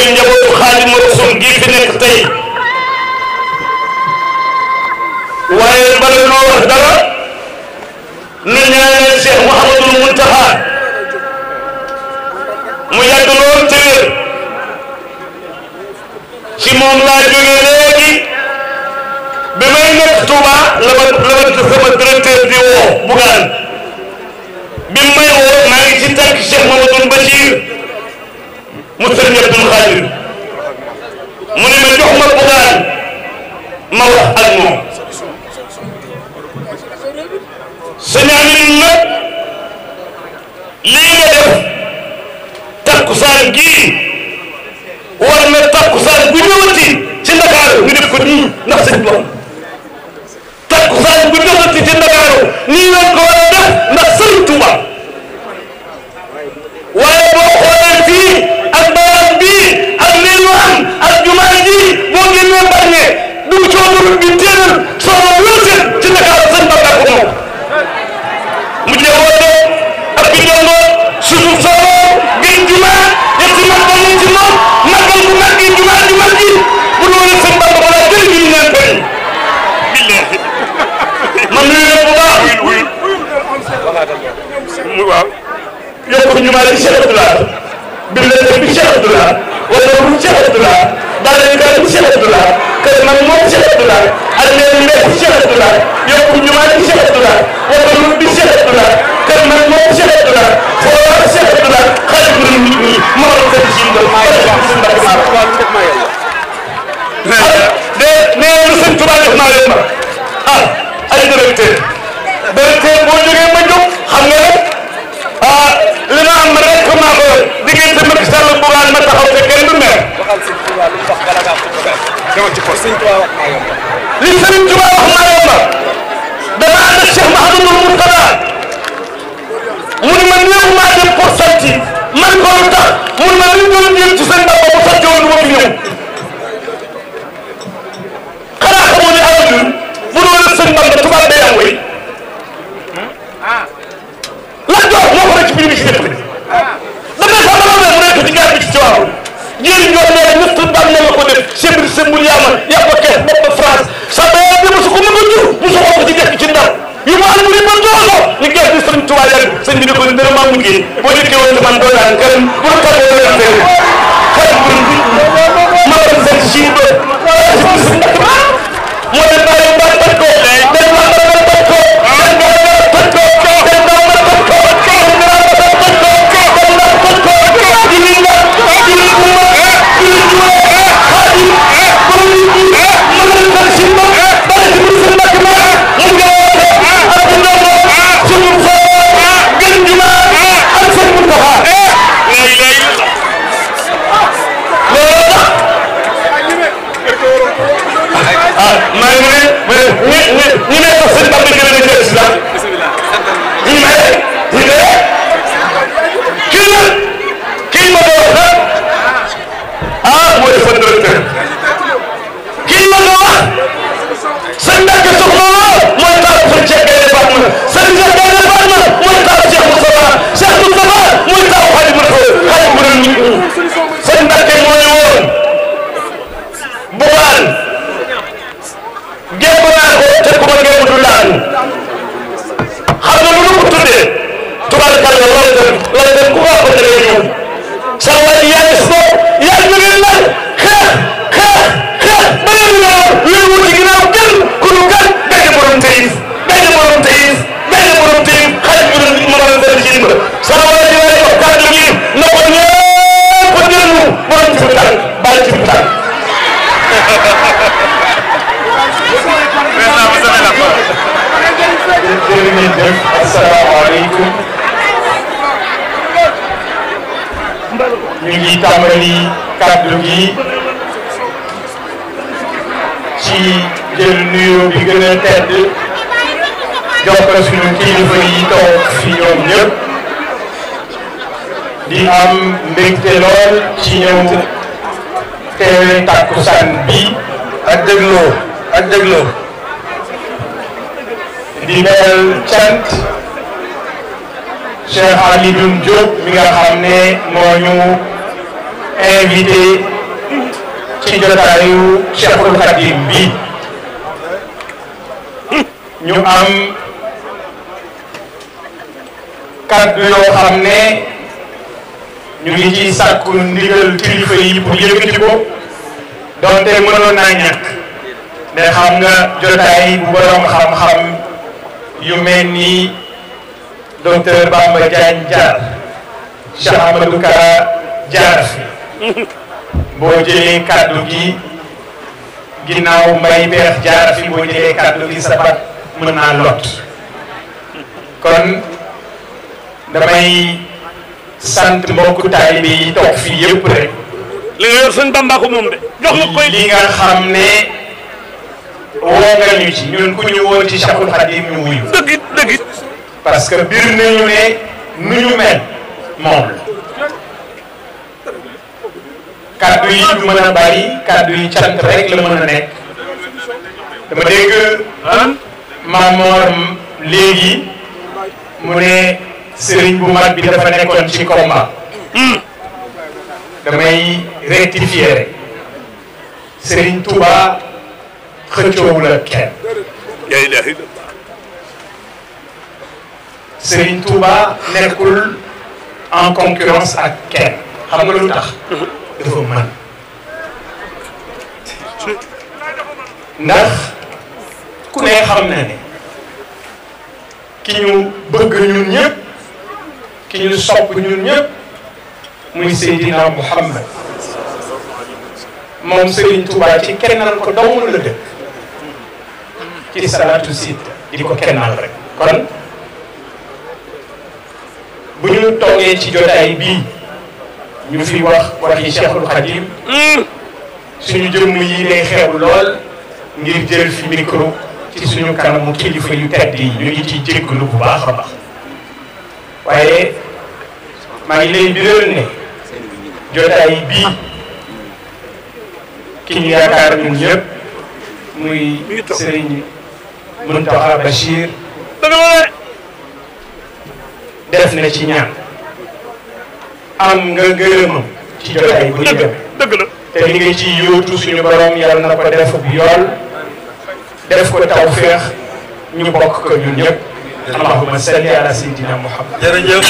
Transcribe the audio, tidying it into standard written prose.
nuyu njabootu Xaadimu Rasuul gi fi nekk tey waaye bala noo wax dara nu ñaanal Cheikh Mouhamadul Muntaxa mu yàgg lool te wér ci moom laa jógee léegi bi may nekk Touba la ma sama directeur di woo Bougane bi may woo maa ngi ci tànk Cheikh Mamadou Bachir mu sëriñ Abdul Xaadir mu ne ma jox ma Bougane ma wax ak moom sëñ Aliou nag lii nga def takkusaan gii war na takkusaan bu ñëwati ci Ndakaaru ñu def ko nii ndax sëñ Bamba takkusaan bu ñëwati ci Ndakaaru nii lañ ko war a def ndax sëriñ Touba waaye boo xoolee fii ak barab bii ak lii lu am ak jumaa ji boo génnee Bargny du coono bi téeral soo wéetal ci Ndakaaru sëñ Bamba ko moom mu jee woote ak bi jongo suufu soo gën jumaa ñetti mag ba ñu ci moom magal bu mag gi jumaa ju mag gi bu doon sëñ Bamba balaa jël ñu naan ko billahi man nuyu leen bu baax waaw yokku jumaa di Cheikh Abdoulaye billahi bi Cheikh Abdoulaye wala bu Cheikh Abdoulaye daal di ka bi Cheikh Abdoulaye kër man moom Cheikh Abdoulaye ak leen mbéy Cheikh Abdoulaye yokku jumaa di Cheikh Abdoulaye wala bu bi Cheikh Abdoulaye kër man moom Cheikh Abdoulaye foo war Cheikh Abdoulaye xale bu nit ñi moo war a fekk si ndol nee lu sëñ Tuubaa def naa leen ma ay directeur boo jógee ma jóg xam nga li ma am rek maa ko diggante Macky Sall Bougane ma taxaw te kenn du mer li sëñ Tuubaa wax maa leen ma dama ànd ak Cheikh Mouhamadou Mourtada mu ne ma néew maa dem pour santi man ko lu tax mu ne ma li doon jël ci sëñ Bamba bu santi woon du ma fi ñëw xanaa xamoo ne Ahmadou bu doon sëñ Bamba tubaab day am way la jox moo ko rek ci biir bi ci def damay fa dama mu nekk ci gaar bi ci waaw jëriñ ñoo ne ñëpp bam na la ko def sebir sembul yaama yaa ko kees bopp France sa bee dama su ko mën a jur mu su ko ci def ci ndar yu ma am ni ba doolo ni gees bi sëñ Tuubaa yàgg sëñ bi ne ko ni dara maa mujjee boo dikkee woon man doo daan këram bu la tàggoo doo daan fee xarit bu ma war a sëñ si ba moo leen bàyyi ba toj ko dañ ma ba toj ko dañ ma ba toj ko dañ ma ba toj ko dañ ma ba toj ko dañ ma toj ko jili nga jili uma jili juwe xaadim borom nit ñi ma leen sëñ si ba bari si biir sëñ Mbàkke ma mu ngi woote ak ndongo suñu foo gën juma ak sëñ Muntaxa maa ngi ne ñu ne sax sëñ Bamba gën a nekk islam ñu ne kii ma doon wax mooy sa directeur kii ma doon wax sëñ Mbàkke soxla mooy taal sëñ Cheikh Gaye Fatma sëñ Cheikh Gaye Fatma mooy taal Cheikh Moustapha Cheikh Moustapha mooy taal Xaadimu Rasuul Xaadimu Rasuul sëñ Mbàkke mooy woon Bougane géej naa ko te ku ma géej du laal xam nga lu mu ko tuddee tubaarkalla lay dem ku ko ko dee ñëw sa waay yaa ngi soo yaa ngi jógee lan xeex ba leen ñëw lu mu ci ginnaaw kenn ku nu kan benn borom teyif xale bu doon ma doon seen ci ba sa waay di lay jox kàddu gi na ko ñëpp jëlu borom ci bitan bàyyi ci bitan jërëjëf asalaamaaleykum ñu ngi tàmbali kàddu gi ci jël nuyoo bi gën a tedd jox ko suñu kilifa yi toog fi ñoom ñëpp di am mbégte lool ci ñëw teewe takkusaan bi ak dégloo di mel cant Cheikh Ahmadou Diop mi nga xam ne moo ñu invité ci jotaayu Cheikhul Khadim bi ñu am kaddu yoo xam ne ñu ngi ci sàkku ndigal kilifa yi pour yëkkati ko donte mënoon naa ñàkk ne xam nga jotaay bu borom xam-xam yu mel ni docteur Bamba Diagne jaar Cheikh Ahmadou Kara jaar fi boo jëlee kaddu gi ginnaaw mbay beex jaar fi boo jëlee kaddu gi sa bat mën naa lot kon damay sant mbokku taalibe yi toog fii yëpp rek. li nga yor sëñ Bamba ko moom de jox nga koy. li nga xam ne woo nga ñu ci ñun ku ñu woo ci Cheikhul Khadim ñu wuyu. dëgg dëgg. parce que biir nañu ne nu ñu mel moom la. kaddu yi du mën a bari kaddu yi cant rek la mën a nekk. dama dégg Mamor léegi mu ne sëriñ bu mag bi dafa nekkoon ci combat. damay rectifier rek Serigne Touba xëccoowul ak kenn. Serigne Touba nekkul en concurrence ak kenn xam nga lu tax. dafa mën ndax ku ne xam na ne ki ñu bëgg ñun ñëpp ki ñu sopp ñun ñëpp muy Seydina Muhammad moom Serigne Touba ci kennal ko dong la dëkk ci salatu siit di ko kennal rek. kon bu ñu toogee ci jotaay bii ñu fi wax waxi Cheikhul Khadim suñu jëmm yi day xeebu lool ngir jël fi micro ci suñu kanamu kilifa yu tedd yi ñu ngi ciy jégalu bu baax a baax waaye maa ngi lay biral ne jotaay bii ki ñu yaakaar ñun ñëpp muy Serigne Mountakha Bachir def na ci ñaan am nga gërëmam ci jotaay bu ñu demee dëgg la te li nga ci yóotu suñu borom yàlla na ko def bu yool def ko tawféex ñu bokk ko ñun ñëpp allahumma salli ala sayyidina Muhammad. jërëjëf.